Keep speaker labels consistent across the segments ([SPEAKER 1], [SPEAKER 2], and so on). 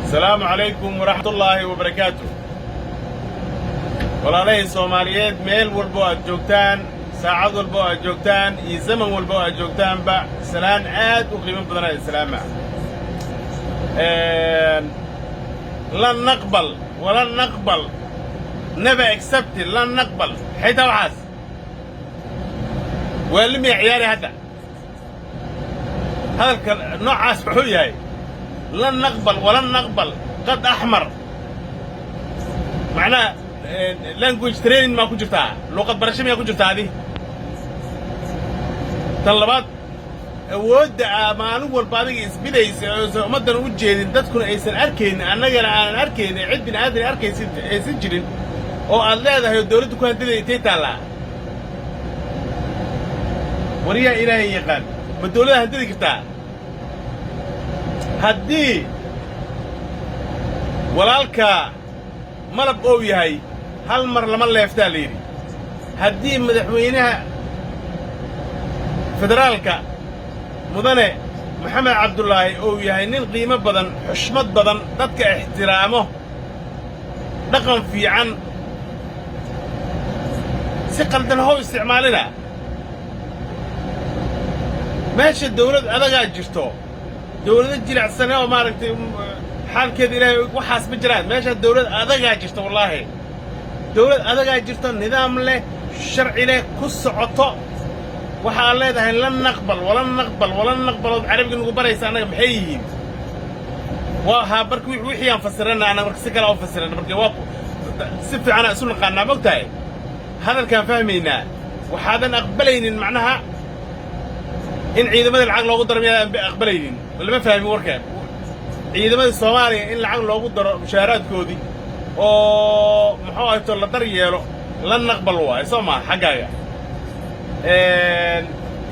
[SPEAKER 1] Asalaamu calaykum waraxmatullaahi wabarakaatu. Walaalahii Soomaaliyeed, meel walbo aad joogtaan, saacad walbo aad joogtaan iyo zaman walbo aad joogtaanba, salaan aad u qiimo badanaa islaama. لن نقبل ولن نقبل، never accepted، لن نقبل. Maxay taa waxaas? Waa limiya ciyaari hadda. Hadalka noocaas muxuu yahay? لن نقبل ولن نقبل، خط أحمر. Macnaha language training maa ku jirtaa? Luuqad barasho miyaa ku jirtaa adi? Tan labaad, awoodda aa maalin walba adiga isbidaysa oosan ummaddan u jeedin, dadkuna aysan arkaynin, annagana aanan arkaynin, cid bini aadan arkaysin aysan jirin, oo aad leedahay oo dawladdu ku handiday, intay taallaa? Waryaa Ilaahay yaqaan, ma dawladda handidi kartaa? Haddii walaalka malab ou yahay, hal mar lama leeftaa la yidhi. Haddii madaxweynaha federaalka, mudane Maxamed Cabdulaahi, uu yahay nin qiimo badan, xushmad badan, dadka ixtiraamo, dhaqan fiican, si qaldan how isticmaalina. Meesha dawlad adagaa jirto, dawlado jilacsane oo maaragtay xaalkeeda Ilaahay, waxaas ma jiraan. Meesha dawlad adagaa jirto, wallaahi dawlad adagaa jirto, nidaam leh, sharci leh, ku socoto. Waxaa leedahay لن نقبل ولن نقبل ولن نقبل ood carabiga nagu baraysa annaga, maxay yihiin? Waa haa, marka wixii aan fasirana annaga, marka si kale aan fasirana, marka waa si fiican isu naqaanaa, ma ogtahay? Hadalkaan fahmaynaa. Waxaadan aqbalaynin macnaha in ciidamada lacag loogu daro, miyaadan aqbalaynin? Lama fahmin warka. Ciidamada Soomaaliya in lacag loogu daro mushaaraadkoodii oo muxuu ahayto la dar yeelo, لن نقبل waayo, soo maa xaggaaga?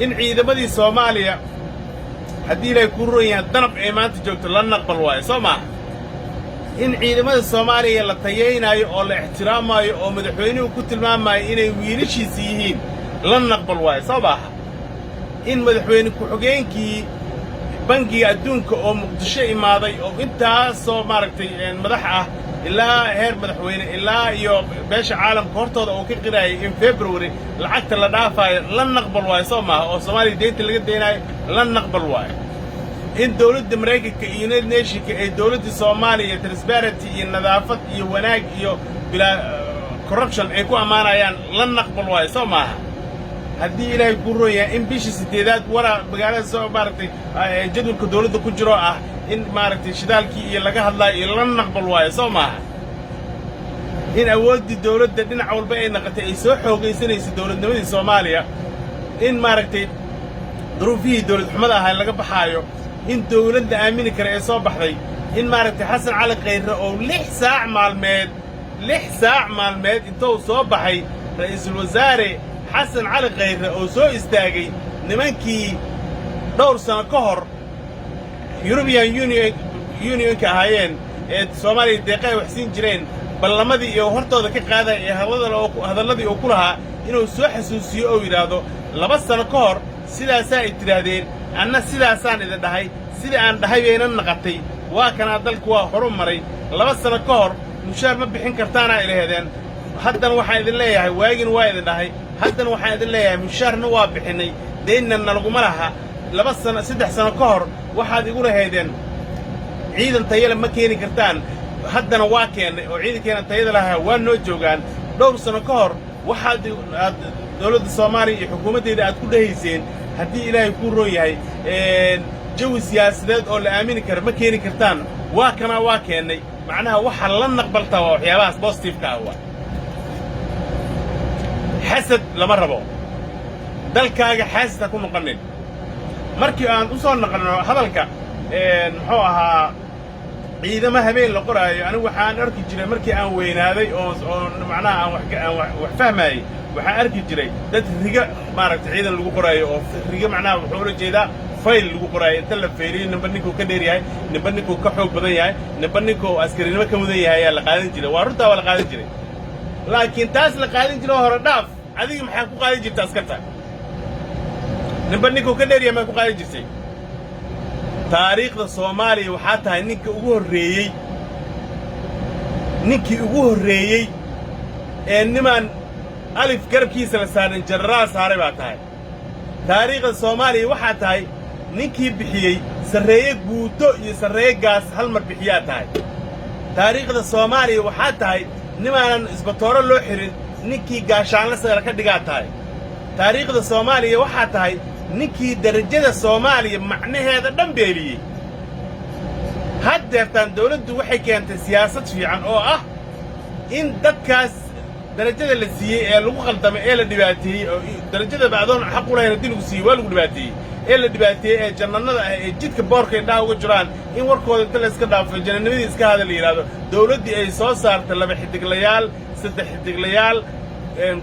[SPEAKER 1] In ciidamadii Soomaaliya, haddii Ilaahay kuu ron yahay, Danab ay maanta joogto, لن نقبل waayo, soo maaha? In ciidamada Soomaaliya la tayaynaayo oo la ixtiraamaayo oo madaxweynuhu ku tilmaamayo inay wiilashiisa yihiin, لن نقبل waayo, soo maaha? In madaxweyne ku-xigeenkii Bangiga Adduunka oo Muqdisho imaaday oo intaasoo maaragtay madax ah, ilaa heer madaxweyne, ilaa iyo beesha caalamka hortooda uu ka qiraayay in February lacagta la dhaafaayo, لن نقبل waayo, soo maaha? Oo Soomaaliya deynta laga daynaayo, لن نقبل waayo. In dawladda Maraykanka iyo United Nationka ay dawladda Soomaaliya transparency iyo nadaafad iyo wanaag iyo bilaa corruption ay ku ammaanayaan, لن نقبل waayo, soo maaha? Haddii Ilaahay kuu ron yahay, in bishii sideedaad wara magaalada soo maaragtay jadwalka dawladda ku jiro ah in maaragtay shidaalkii iyo laga hadlaayo iyo, لن نقبل waayo, soo maaha? In awooddii dawladda dhinac walba ay naqatay, ay soo xoogaysanayso dawladnimadii Soomaaliya, in maaragtay duruufihii dawlad xumada ahaa laga baxaayo, in dawladda aamini kara ee soo baxday, in maaragtay Xasan Cali Khayre oo 6 saac maalmeed, 6 saac maalmeed intuu soo baxay, ra'iisul wasaare Xasan Cali Khayre oo soo istaagay nimankii dhowr sano ka hor European Unionka ahaayeen ee Soomaaliya deeqa ay wax siin jireen, ballamadii iyo hortooda ka qaadaya ee hadalladii uu ku lahaa inuu soo xasuusiyo oo yidhaahdo: 2 sano ka hor sidaasaa ay tidhaahdeen, anna sidaasaan idin dhahay, sidii aan dhahay bayna naqatay, waa kanaa, dalku waa horu maray. 2 sano ka hor mushaar ma bixin kartaanaa ilaheedeen, haddana waxaan idin leeyahay, waagin waa idin dhahay, haddana waxaan idin leeyahay mushaarna waa bixinnay, deynna nalaguma laha. 2 sano, 3 sano ka hor waxaad igu lahaydeen ciidan tayale ma keeni kartaan, haddana waa keennay oo ciidankeena tayada lahaa waa noo joogaan. Dhowr sano ka hor waxaad aad dowladda Soomaaliya iyo xukuumaddeeda aad ku dhehayseen, haddii Ilaahay kuu roon yahay, jawi siyaasadeed oo la aamini kara ma keeni kartaan, waa kanaa, waa keennay. Macnaha waxa la naqbaltaa waa waxyaabahaas positiveka ah. Waa xasad lama rabo, dalkaaga xaasid ha ku noqonin. Markii aan u soo naqanno hadalka, muxuu ahaa, ciidamo habeen la qoraayo, anigu waxaan arki jiray markii aan weynaaday oo macnaha aan wax fahmaayey, waxaan arki jiray dad riga maaragtay ciidan lagu qoraayo, oo riga macnaha wuxuu ula jeedaa fayl lagu qoraayo. Inta la feeriyo, ninba ninkuu ka dheer yahay, ninba ninkuu ka xoog badan yahay, ninba ninkuu askarinimo ka mudan yahay ayaa la qaadan jiray. Waa runtaa, waa la qaadan jiray, laakiin taas la qaadan jiro hore dhaaf. Adiga maxaa ku qaadan jirta askarta? Ninba ninkuu ka dheer yahay maa ku qaadan jirtay? Taariikhda Soomaaliya waxaa tahay ninka ugu horreeyey. Ninkii ugu horreeyey ee nimaan alif garabkiisa la saarin jenaraal saaray baa tahay. Taariikhda Soomaaliya waxaa tahay ninkii bixiyey sarreeye guuto iyo sarreeye gaas hal mar bixiyaa tahay. Taariikhda Soomaaliya waxaa tahay nimaanan isbatooro loo xirin ninkii gaashaanla sare ka dhigaa tahay. Taariikhda Soomaaliya waxaa tahay ninkii darajada Soomaaliya macnaheeda dhan beeliyey. Haddeertaan dawladdu waxay keentay siyaasad fiican oo ah in dadkaas darajada la siiyey ee lagu khaldamay ee la dhibaateeyey, oo darajadaba adoon xaq u lahayn haddii lagu siiyey waa lagu dhibaateeyey, ee la dhibaateeyey, ee jannanada ah, ee jidka boorka indhaha uga jiraan, in warkooda inta la iska dhaafo, jananimadii iska hada la yidhaahdo, dawladdii ay soo saartay laba xidiglayaal, saddex xidiglayaal,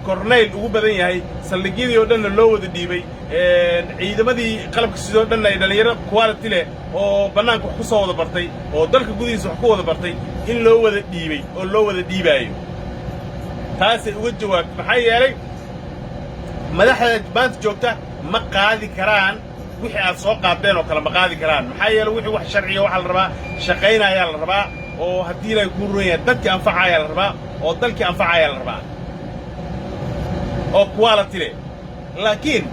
[SPEAKER 1] kornayl ugu badan yahay, saldhigyadii oo dhanna loo wada dhiibay, ciidamadii qalabka sidoo dhanna ay dhallinyaro quality leh oo bannaanka wax ku soo wada bartay oo dalka gudihiisa wax ku wada bartay in loo wada dhiibay oo loo wada dhiibaayo. Taasay uga jawaabtay. Maxaa yeelay, madaxda maanta joogta ma qaadi karaan wixii aad soo qaadeen oo kale, ma qaadi karaan. Maxaa yeelay, wixii wax sharciga waxaa la rabaa shaqaynayaa la rabaa, oo haddii Ilaahay kuu ron yahay dadkii anfacayaa la rabaa, oo dalkii anfacayaa la rabaa, oo quality leh. Laakiin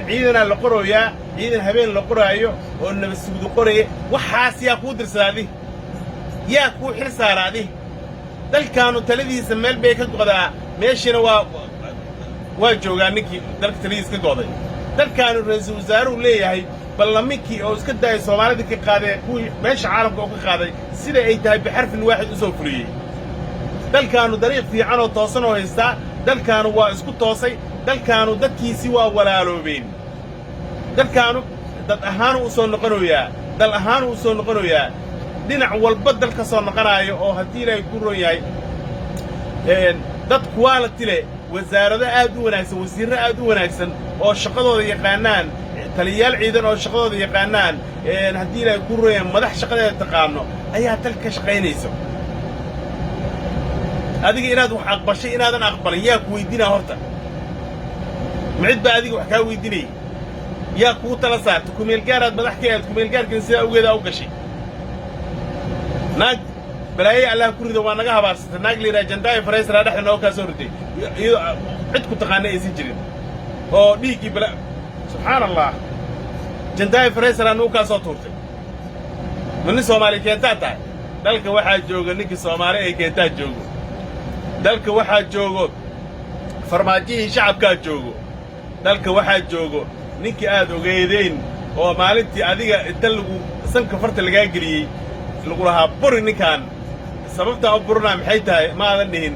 [SPEAKER 1] ciidanaa la qorooyaa, ciidan habeen la qoraayo oo nabad sugdu qoraya, waxaas yaa kuu dirsada adi? Yaa kuu xil saara adi? Dalkaanu taladiisa meel bay ka go'daa, meeshiina waa joogaa ninkii dalka taladiisa ka go'day. Dalkaanu ra'iisul wasaaruhu leeyahay, ballaminkii oo iska daayay Soomaalida ka qaadee, kuwii meesha caalamka oo ka qaaday, sida ay tahay bixarfin waaxid u soo fuliyey. Dalkaanu dariiq fiican oo toosan oo haystaa. Dalkaanu waa isku toosay. Dalkaanu dadkiisii waa walaaloobeen. Dalkaanu dad ahaanu u soo noqonayaa, dal ahaanu u soo noqonayaa, dhinac walba dal ka soo noqonaayo, oo haddii Ilaahay ku ron yahay dad quality leh, wasaarado aad u wanaagsan, wasiirro aad u wanaagsan oo shaqadooda yaqaanaan, taliyayaal ciidan oo shaqadooda yaqaanaan, haddii Ilaahay ku ron yahay madax shaqadeeda taqaano ayaa dalka ka shaqaynayso. Adiga inaad wax aqbashay, inaadan aqbalin, yaa ku weydinaa horta? Ma cid baa adiga wax kaa weydinayay? Yaa kuu tala saarta? Kumeelgaaraad madax ka aad, kumeelgaarkan sidaa awgeedaa u gashay. Naag balaaye Allah ku rido, waa naga habaarsatay. Naag la yidhaha Jendayi Frazer dhexda nooga kaa soo riday, iyadoo cid ku taqaana aysan jirin, oo dhiiggii bala, subxaan Allah, Jendayi Frazer nugu kaa soo tuurtay. Ma nin Soomaali keentaa tahay? Dalka waxaa jooga ninkii Soomaali ay keentaa joogo. Dalka waxaa joogo Farmaajihii shacabkaa joogo. Dalka waxaa joogo ninkii aad ogeedeyn oo maalintii adiga inta lagu sanka farta lagaa geliyey lagu lahaa buri ninkan. Sababtaa u burinaa maxay tahay? Ma aadan dhihin.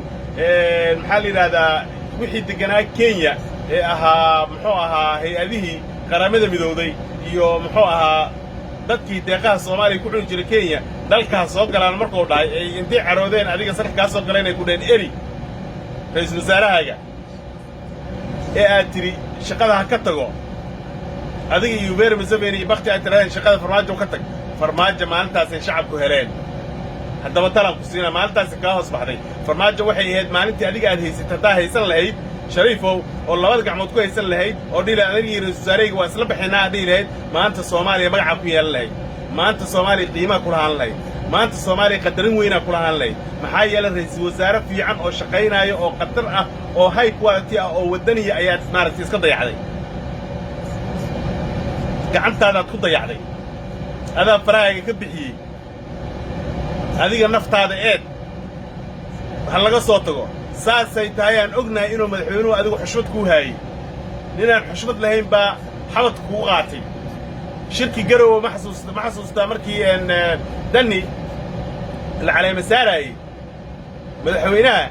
[SPEAKER 1] Maxaa la yidhaahdaa, wixii degganaa Kenya ee ahaa, muxuu ahaa, hay-adihii Qaramada Midowday iyo, muxuu ahaa, dadkii deeqaha Soomaaliya ku cuni jiray Kenya dalkaa soo galaan markuu dhahay, ay intay caroodeen adiga sanka kaa soo galeen ay ku dhaheen eri ra'iisul wasaarahaaga, ee aad tidhi shaqada ha ka tago, adiga iyo Yoweri Museveni iyo bakti aad tirahdeen shaqada Farmaajo ka tag. Farmaajo maalintaasay shacabku heleen. Haddaba talaan ku siina, maalintaasi kaa hoos baxday Farmaajo. Waxay ahayd maalintii adiga aad haysatay. Haddaa haysan lahayd, Shariifow, oo labada gacmood ku haysan lahayd, oo dhihi lahayd anigii ra'iisul wasaarahayga waa isla baxaynaa aad dhihi lahayd, maanta Soomaaliya magacaa ku yeelan lahayd, maanta Soomaaliya qiimaa ku lahaan lahayd, maanta Soomaaliya qadarin weynaa ku lahaan lahayd. Maxaa yeelay, ra'iisul wasaare fiican oo shaqaynaayo oo khatar ah oo high quality ah oo waddaniya ayaad maaragtay iska dayacday. Gacantaadaad ku dayacday, adaa farahaaga ka bixiyey. Adiga naftaada eed ha laga soo tago. Saasay tahay aan ognahay inuu madaxweynuhu adigu xushmad kuu haayey. Ninaan xushmad lahayn baa xabadka kugu qaatay shirki Garowe. Ma xasuustaa markii Dani la caleema saaraayey madaxweynaha,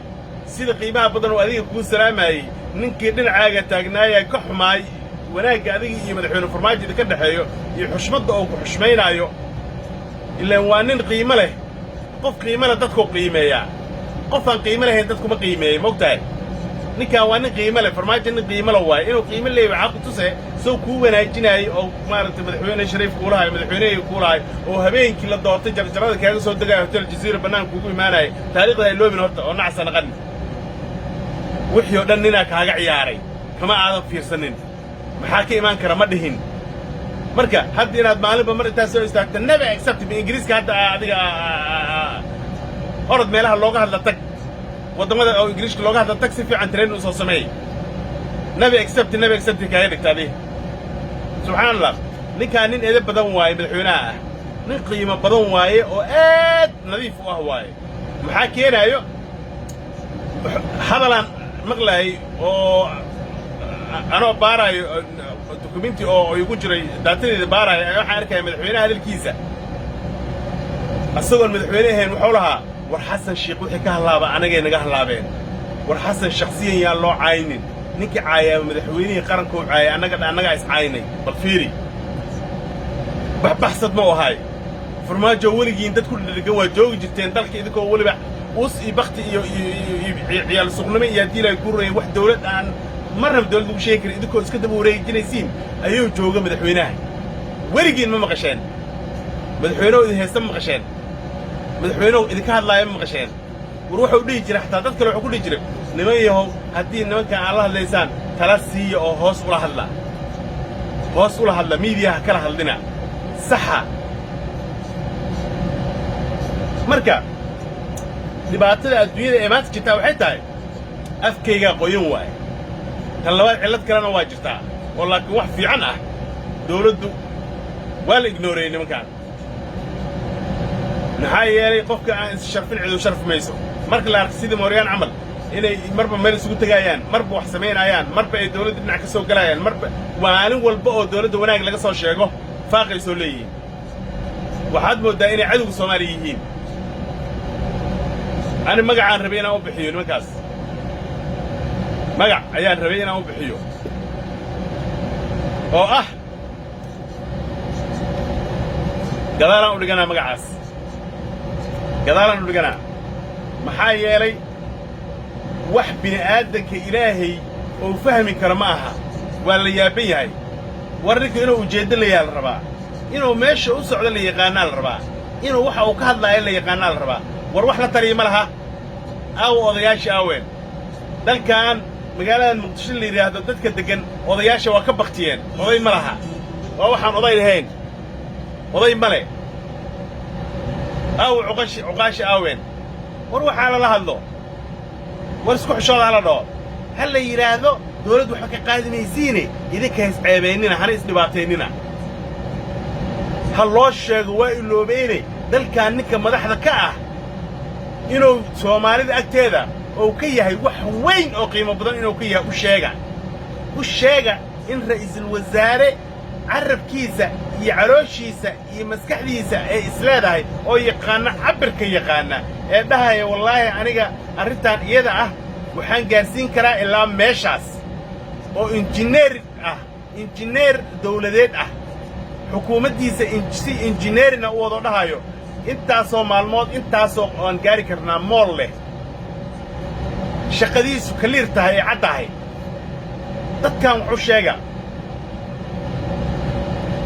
[SPEAKER 1] sida qiimaha badan oo adiga kuu salaamayey, ninkii dhinacaaga taagnaaya ka xumaay wanaagga adiga iyo madaxweyne Farmaajo ka dhexeeyo iyo xushmadda oo ku xushmaynaayo? Ilaan waa nin qiimo leh. Qof qiimo leh dadkuu qiimeeyaa, qof aan qiimo lahayn dadkuma qiimeeyo. Mogtahay, ninkaan waa nin qiimo leh. Farmaajo nin qiimo le waaye. Inuu qiimo leeyahy waxaa ku tuse sow kuu wanaajinaayey oo maaragtay madaxweyne Shariif kuulahay, madaxweynehii kuulahay, oo habeenkii la doortay jarjarada kaaga soo degaya Hotel Jaziira bannaanka kuugu imaanayay. Taariikhda hay loobin horta oo nacsa naqanin. Wixii oo dhan ninaa kaaga ciyaaray, kama aadan fiirsanin maxaa ka imaan kara, ma dhihin. Marka hadda inaad maalinba mar intaad soo istaagto "never accept" ma Ingiriiska hadda adiga Orod meelaha looga hadla tag, waddamada oo Ingiriishka looga hadla tag, si fiican training u soo sameey. Never accept, never accept kaaga dhigta adi. Subxaan Allah, ninkaan nin eeda badan waaye. Madaxweynaha ah nin qiimo badan waaye oo aad nadiif u ah waaye. Maxaa keenaayo? Hadalaan maqlaayay oo anoo baaraayo dukumenti oo igu jiray, daatadeeda baaraayo, ayaa waxaan arkaya madaxweynaha hadalkiisa asagoon madaxweyne ahayn. Wuxuu lahaa, "War Xasan Sheekh wixii ka hallaaba anagay naga hallaabeen. War Xasan shakhsiyan yaan loo caaynin. Ninkii caayaa madaxweynihii qarankuu caayay, annaga annagaa is caaynay." Bal fiiri, baxbaxsad ma u ahay Farmaajo. Weligiin dad ku dhedhegan waa joogi jirteen dalka, idinkoo weliba uus iyo bakti iyo ciyaal suqnimo iyo haddii ilaahay kuu rayay wax dawlad aan marnaba dawlad lagu sheegi karin, idinkoo iska daba wareejinaysiin ayuu jooga madaxweynaha. Weligiin ma maqasheen madaxweynuhu idin haysta? Ma maqasheen madaxweynuhu idinka hadlaaya? Ma maqasheen? War wuxuu dhihi jiray, xataa dad kale wuxuu ku dhihi jiray, "Niman yahow, haddii nimankan aad la hadlaysaan, tala siiya oo hoos ula hadla, hoos ula hadla, miidiyaha kala hadlina." Saxa. Marka dhibaatada adduunyada ee maanta jirtaa waxay tahay afkaygaa qoyan waaye. Tan labaad, cillad kalena waa jirtaa oo laakiin wax fiican ah. Dawladdu waa la ignoreeyey nimankaan. Maxaa yeelay, qofka aan is-sharfin cidu sharfi mayso. Marka la arko sidii mooryaan camal inay marba meel isugu tegaayaan, marba wax samaynayaan, marba ay dawladda dhinac ka soo galayaan, marba maalin walba oo dawladda wanaag laga soo sheego faaqay soo leeyihiin, waxaad mooddaa inay cadowga Soomaaliya yihiin. Ani magacaan rabay inaan u bixiyo nimankaas, magac ayaan rabay inaan u bixiyo oo ah gadaalaan u dhiganaa. Magacaas gadaalaan u dhiganaa. Maxaa yeelay, wax bini'aadanka Ilaahay oo fahmi kara ma aha. Waa la yaaban yahay. War ninka inuu ujeeddo layaha la rabaa, inuu meesha u socdo la yaqaanaa la rabaa, inuu waxa uu ka hadlaayo la yaqaanaa la rabaa. War wax la taliya ma laha. Aawa odayaasha? Aaween dalkan magaaladan Muqdisho la yidhaahdo dadka deggan odayaasha waa ka baktiyeen. Oday ma laha. Waa waxaan oday lahayn, oday ma le. Aawa cuqashi? Cuqaashi aaween? War waxaa lala hadlo, war isku xishooda hala dhaho, ha la yidhaahdo dawladdu waxba ka qaadi maysiine, idinka ha isceebaynina, hana isdhibaataynina. Ha loo sheego waa iloobayne dalkan ninka madaxda ka ah inuu Soomaalida agteeda uu ka yahay wax weyn oo qiimo badan inuu ka yahay. U sheega, u sheega in ra'iisul wasaare carabkiisa iyo calooshiisa iyo maskaxdiisa ay isleedahay oo yaqaana cabbirka, yaqaana ee dhahaya, "Wallaahi aniga arrintan iyada ah waxaan gaarsiin karaa ilaa meeshaas," oo injineer ah, injineer dawladeed ah, xukuumaddiisa si injineerina u wado dhahayo, "Intaasoo maalmood, intaasoo aan gaari karnaa," mool leh, shaqadiisu clear tahay ee cad tahay. Dadkan wuxuu sheegaa.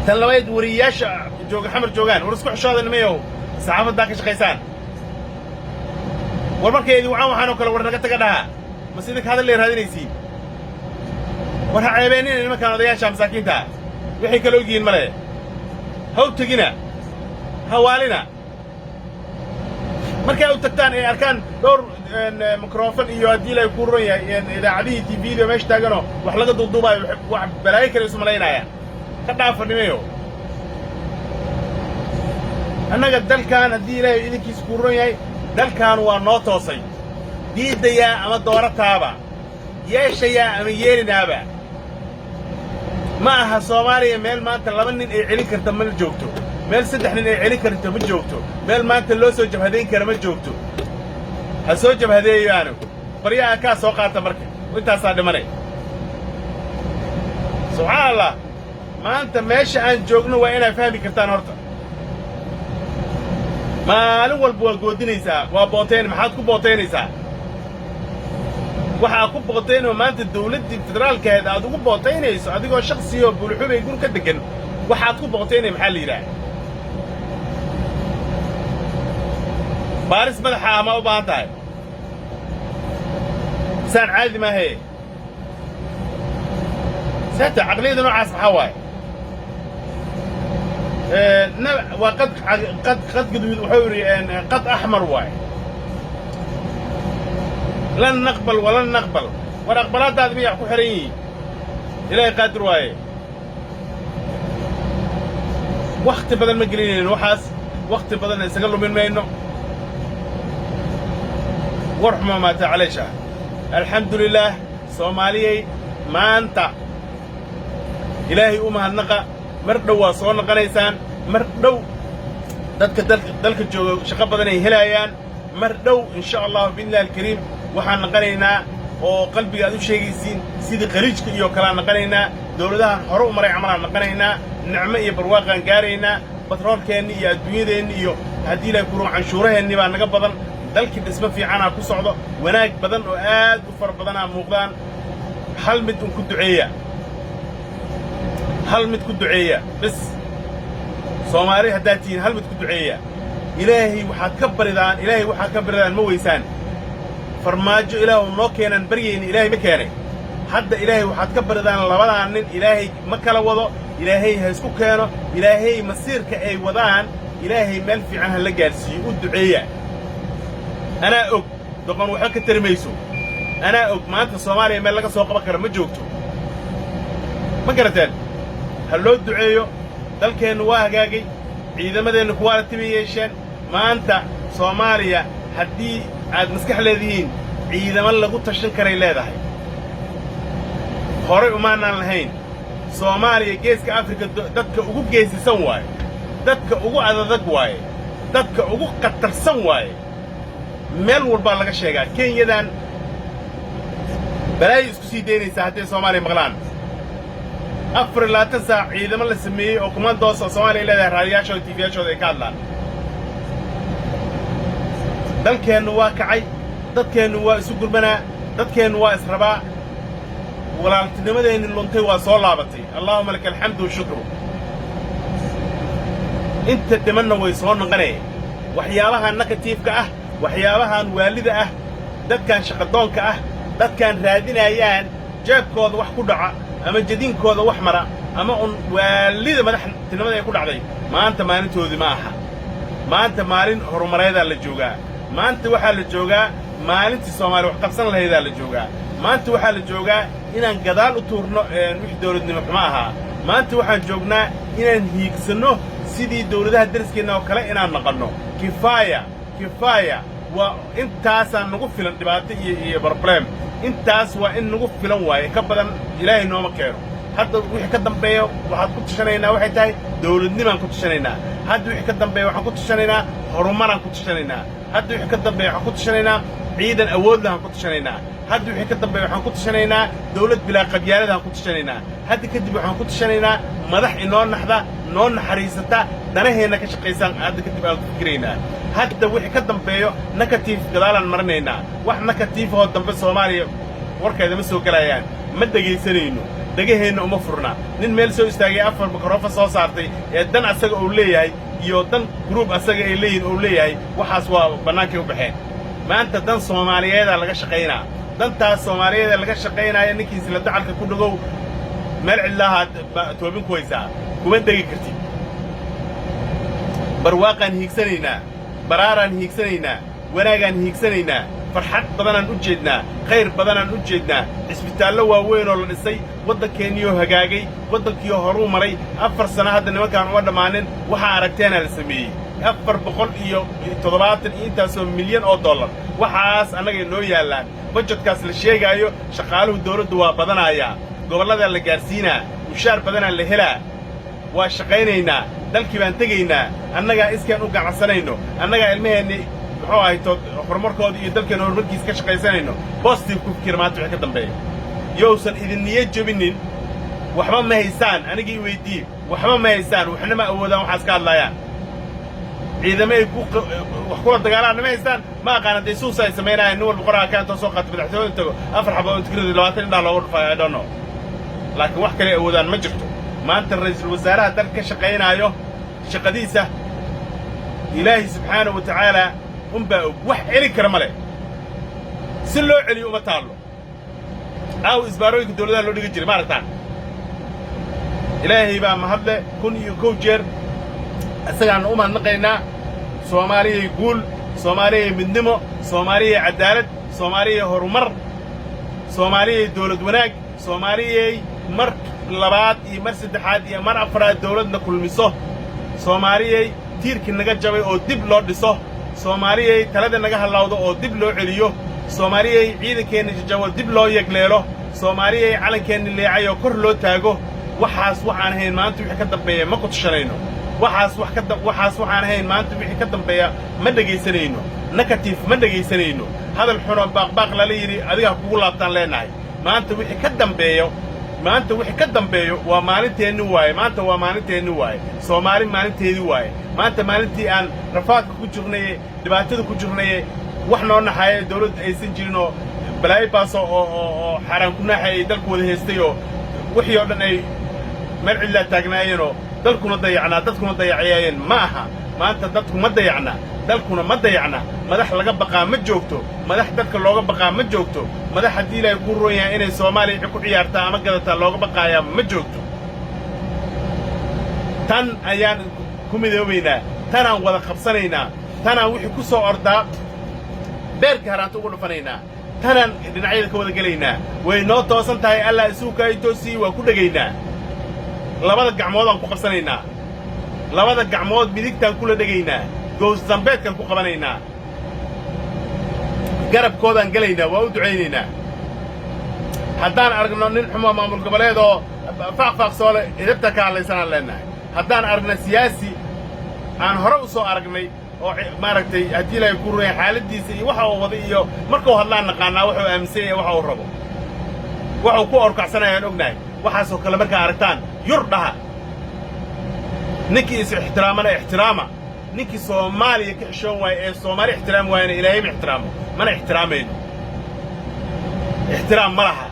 [SPEAKER 1] Tan labayd, wariyayaasha jooga Xamar joogaan, war isku xishooda nimayow, saxaafaddaa ka shaqaysaan. War markay idin wacaan waxaan oo kale, war naga taga dhaha. Mase idinka hadal lay raadinaysiin? War ha ceebeennina nimankaan odayaasha masaakiinta ah. Waxay kala ogyihiin male. Ha u tegina, ha waalina. Markay u tagtaan ay arkaan dhowr microfon iyo haddii ilaahay kuu ron yahay idaacadihii, TV-da meesha taaganoo wax laga duuduubaayo, wax balaayo kale isu malaynayaan. Ka dhaafa nimayo. Annaga dalkan haddii Ilaahay idinkiisa kuu ron yahay, dalkan waa noo toosay. Diiddayaa ama doorataaba, yeeshayaa ama yeelinaaba, ma aha. Soomaaliya meel maanta laba nin ay celin karta ma joogto, meel saddex nin ay celin karta ma joogto, meel maanta loo soo jabhadayn kara ma joogto. Ha soo jabhadeeyaano, qoryaha kaa soo qaata. Marka intaasaa dhimanay. Subxaan Allah, maanta meesha aan joogno waa inaad fahmi kartaan. Horta maalin walba waa goodinaysaa, waa bootayn. Maxaad ku bootaynaysaa? Waxaa ku bootaynoo maanta dawladdii federaalkaheed aad ugu bootaynayso, adigoo shaksiyoo Bulxubay gur ka deggan, waxaad ku bootaynaya maxaa la yidhaha? Baaris madaxa ah ma u baahan tahay? Saan caadi maahe. Seeta caqliyada noocaas maxaa waaye? Waa qad, qad, qad gaduud. Wuxuu yidhi qad axmar waaye. Lan naqbal walan naqbal. War, aqbalaaddaada miyaa ku xidhan yihiin? Ilaahay qaadir waaye. Wakhti badan ma gelinayno waxaas, wakhti badanna isaga lumin mayno. War xumo maata caleesha. Alxamdu lilaah. Soomaaliyay, maanta Ilaahay u mahadnaqa. Mar dhow waa soo noqonaysaan. Mar dhow dadka dalka jooga shaqo badan ay helaayaan. Mar dhow, insha Allahu biidnillahi alkariim, waxaan naqanaynaa oo qalbiga aad u sheegaysiin sidii Khaliijka iyo kalean naqanaynaa, dawladahan hore u maray camalaan naqanaynaa. Nicmo iyo barwaaqaan gaaraynaa. Batroolkeenni iyo adduunyadeenni iyo haddii Ilahay kuro canshuuraheenni baa naga badan. Dalkii dhismo fiicanaa ku socdo, wanaag badan oo aad u fara badanaa muuqdaan. Hal mid un ku duceeya, hal mid ku duceeya bis. Soomaali haddaad tihiin, hal mid ku duceeya. Ilaahay waxaad ka baridaan, Ilaahay waxaad ka baridaan ma weysaan. Farmaajo Ilaahu noo keenaan baryayna, Ilaahay ma keenay. Hadda Ilaahay waxaad ka baridaan labadaa nin Ilaahay ma kala wado, Ilaahay ha isku keeno. Ilaahay masiirka ay wadaan, Ilaahay meel fiican ha la gaadhsiiyo. U duceeya. Anaa og doqon waxba ka tari mayso. Anaa og maanta Soomaaliya meel laga soo qaban kara ma joogto. Ma garateen? Ha loo duceeyo. Dalkeennu waa hagaagay, ciidamadeennu quality bay yeesheen. Maanta Soomaaliya, haddii aad maskax leedihiin, ciidamo lagu tashan karay leedahay. Horay umaanaan lahayn. Soomaaliya Geeska Afrika dadka ugu geesisan waaye, dadka ugu adadag waaye, dadka ugu khatarsan waaye. Meel walbaa laga sheegaa. Kenyadan balaayo isku sii daynaysaa hadday Soomaaliya maqlaan. 24 saac ciidamo la sameeyey oo commandos oo Soomaaliya leedahay, raadiyaashooda, TV-yaashooda ay ka hadlaan. Dalkeennu waa kacay, dadkeennu waa isu gurmanaa, dadkeennu waa israbaa. Walaaltinimadeenni luntay waa soo laabatay. Allaahuma laka alxamdu washukru. Inta dhimanna way soo noqonaya. Waxyaabahan negative-ka ah, waxyaabahan waalida ah, dadkan shaqadoonka ah, dadkan raadinayaan jeebkooda wax ku dhaca ama jadiinkooda wax mara ama un waalida madaxtinimada ay ku dhacday, maanta maalintoodii ma aha. Maanta maalin horumareedaa la joogaa. Maanta waxaa la joogaa maalintii Soomaaliya wax qabsan lahaydaa la joogaa. Maanta waxaa la joogaa inaan gadaal u tuurno wixii dawladnimo xumo ahaa. Maanta waxaan joognaa inaan hiigsanno sidii dawladaha dariskeenna oo kale inaan naqanno. Kifaaya, kifaaya. Waa intaasaan nagu filan dhibaato iyo problem. Intaas waa in nagu filan waaye, ka badan Ilaahay nooma keeno. Hadda wixii ka dambeeya waxaad ku tashanaynaa waxay tahay dawladnimaan ku tashanaynaa. Hadda wixii ka dambeeya waxaan ku tashanaynaa horumaraan ku tashanaynaa. Hadda wixii ka dambeeya waxaan ku tashanaynaa ciidan awood lahaan ku tashanaynaa. Hadda wixii ka dambeeya waxaan ku tashanaynaa dawlad bilaa qabyaaladaan ku tashanaynaa. Hadda kadib waxaan ku tashanaynaa madax inoo naxda, noo naxariisata, danaheenna ka shaqaysaan. Hadda kadib aan ku fikiraynaa. Hadda wixii ka dambeeyo negative gadaalaan marinaynaa. Wax negative oo dambe Soomaaliya warkeeda ma soo gelayaan, ma dhegaysanayno, dhegaheenna uma furna. Nin meel soo istaagay, afar mikrofon soo saartay ee dan asaga uu leeyahay iyo dan group asaga ay leeyihin uu leeyahay, waxaas waa bannaankay u baxeen. Maanta dan Soomaaliyeedaa laga shaqaynaa. Dantaas Soomaaliyeeda laga shaqaynaya, ninkiis la dacalka ku dhagow, meel cidlaahaad toobin ku haysaa, kuma dhegi kartid. Barwaaqaan hiigsanaynaa, baraaraan hiigsanaynaa, wanaagaan hiigsanaynaa, farxad badanaan u jeednaa, khayr badanaan u jeednaa. Cisbitaallo waaweyn oo la dhisay, waddankeenniyoo hagaagay, waddankiioo horuu maray. 4 sano hadda nimankaan uma dhammaanin. Waxaa aragteenaa la sameeyey, 470 iyo intaasoo milyan oo dollar. Waxaas annaga inoo yaallaan. Budget-kaas la sheegaayo, shaqaaluhu dawladdu waa badanayaa, gobolladaa la gaadhsiinaa, mushaar badanaa la helaa. Waa shaqaynaynaa, dalkii baan tegaynaa, annagaa iskeen u ganacsanayno, annagaa ilmaheenni muxuu ahay tood horumarkooda iyo dalkeenna horumarkiisa ka shaqaysanayno. Positive ku fikira maanta wixii ka dambeeya. Yousan idin niyo jebinin. Waxba ma haysaan. Anigii weydii, waxba ma haysaan, waxna ma awoodaan. Waxaas ka hadlaayaan, ciidamo ay ku wax kula dagaalaan ma haystaan. Ma aqaan hadday suusa ay samaynayaan. Nin walba qoraha ka intoo soo qaato, madaxtooyada tago, afar xabo oo tigrada 20 indhaa looga dhufaayo. I don't know, laakiin wax kale awoodaan ma jirto. Maanta ra'iisul wasaaraha dalka ka shaqaynaayo, shaqadiisa Ilaahay subxaanahu wa tacaala unbaa og. Wax celi kara ma leh, si loo celiyo uma taallo. Aaw isbaarooyinka dawladaha loo dhigi jiray? Ma aragtaan? Ilaahay baa mahadle 1001 jeer, isagaannu u mahadnaqaynaa. Soomaaliyay guul, Soomaaliyay midnimo, Soomaaliyay caddaalad. Soomaaliyay horumar, Soomaaliyay dawlad wanaag, Soomaaliyay mar labaad iyo mar saddexaad iyo mar afraad dawladna kulmiso, Soomaaliyay tiirkii naga jabay oo dib loo dhiso, Soomaaliyay talada naga hallawdo oo dib loo celiyo, Soomaaliyay ciidankeenna jajabo dib loo yegleelo, Soomaaliyay calankeenna leecay oo kor loo taago. Waxaas waxaan ahayn maanta wixii ka dambeeya ma ku tashanayno. Waxaas wax ka waxaas waxaan ahayn maanta wixii ka dambeeya ma dhegaysanayno. Negative ma dhegaysanayno. Hadal xunoo baaqbaaq lala yidhi adiga ha kugu laabtaan leenahay. Maanta wixii ka dambeeyo, maanta wixii ka dambeeyo waa maalinteenni waaye. Maanta waa maalinteenni waaye. Soomaali maalinteedii waaye. Maanta maalintii aan rafaadka ku jirnaye, dhibaatada ku jirnaye, wax noo naxaaya dawladda aysan jirin oo balaayo baaso oo xaaraan ku naaxay ay dalku wada haystay oo wixii oo dhan ay meel cidlaa taagnaayeenoo dalkuna dayacnaa, dadkuna dayacayaayeen. Ma aha maanta. Dadku ma dayacna, dalkuna ma dayacna. Madax laga baqaa ma joogto. Madax dadka looga baqaa ma joogto. Madax haddii Ilaahay kuu roon yahay inay Soomaaliya ku ciyaartaa ama gadataa looga baqaayaa ma joogto. Tan ayaan ku midoobaynaa, tanaan wada qabsanaynaa, tanaan wixii ku soo ordaa beerka haraanta ugu dhufanaynaa, tanaan dhinacyada ka wada gelaynaa. Way noo toosan tahay. Allah isugu kaaytoosii waa ku dhegaynaa. Labada gacmood aan ku qabsanaynaa, labada gacmood midigtaan kula dhegaynaa, gows dambeedkaan ku qabanaynaa, garabkoodaan gelaynaa, waa u ducaynaynaa. Haddaan aragno nin xumo maamul goboleed oo faaqfaaq soole idabta ka hadlaysanaan leennahay, haddaan aragno siyaasi aan hore u soo aragnay oo maaragtay haddii Ilaahay ku runya xaaladdiisa iyo waxa uu waday iyo markuu hadlaan naqaannaa wuxuu aaminsan yahay, waxa uu rabo, waxuu ku orkacsanayaan ognahay. Waxaasoo kale markaa aragtaan yur dhaha. Ninkii is ixtiraamana ixtiraama. Ninkii Soomaaliya ka xishoon waaya ee Soomaali ixtiraami waayana, Ilaahay ma ixtiraamo, mana ixtiraamayno. Ixtiraam ma laha.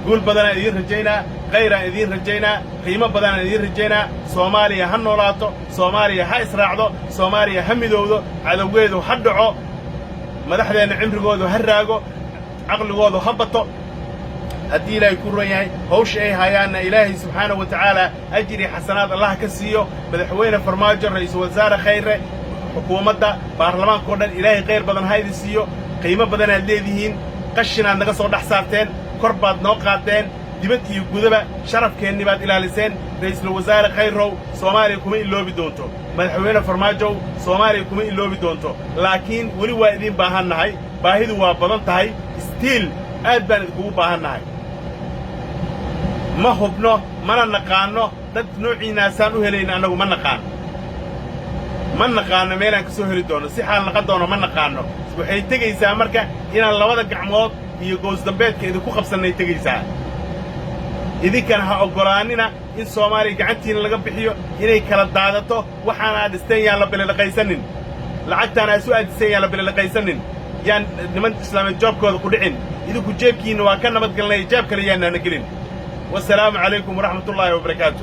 [SPEAKER 1] Guul badanaan idiin rajaynaa, khayraan idiin rajaynaa, qiimo badanaan idiin rajaynaa. Soomaaliya ha noolaato, Soomaaliya ha israacdo, Soomaaliya ha midowdo, cadowgeedu ha dhaco, madaxdeenna cimrigoodu ha raago, caqligoodu ha bato. Haddii Ilaahay ku ron yahay hawsha ay hayaanna, Ilaahay subxaanahu wa tacaala ajri xasanaad Allah ka siiyo. Madaxweyne Farmaajo, ra'iisul wasaare Khayre, xukuumadda, baarlamaanka o dhan, Ilaahay khayr badan ha idin siiyo. Qiimo badanaad leedihiin. Qashinaad naga soo dhex saarteen, kor baad noo qaadeen, dibad iyo gudaba sharafkeenni baad ilaaliseen. Ra'iisul wasaare Khayrow, Soomaaliya kuma iloobi doonto. Madaxweyne Farmaajow, Soomaaliya kuma iloobi doonto. Laakiin weli waa idiin baahan nahay. Baahidu waa badan tahay. Still aad baan idinkugu baahan nahay. Ma hubno, mana naqaanno dad noociinaasaan u helayna. Annagu ma naqaano, ma naqaanno meelaan ka soo heli doono, si xaal naqan doono ma naqaanno. Waxay tegaysaa marka inaan labada gacmood iyo goosdambeedka idinku qabsannay tegaysaa. Idinkana ha oggolaannina in Soomaaliya gacantiina laga bixiyo, inay kala daadato. Waxaana aad dhisteen yaan la bililiqaysanin. Lacagtaana aad isu aadiseen yaan la bililiqaysanin. Yaan niman islaameed joobkooda ku dhicin. Idinku jeebkiinna waa ka nabadgelnay, jeeb kale yaannaana gelin. Wasalaamu calaykum waraxmatullaahi wabarakaatu.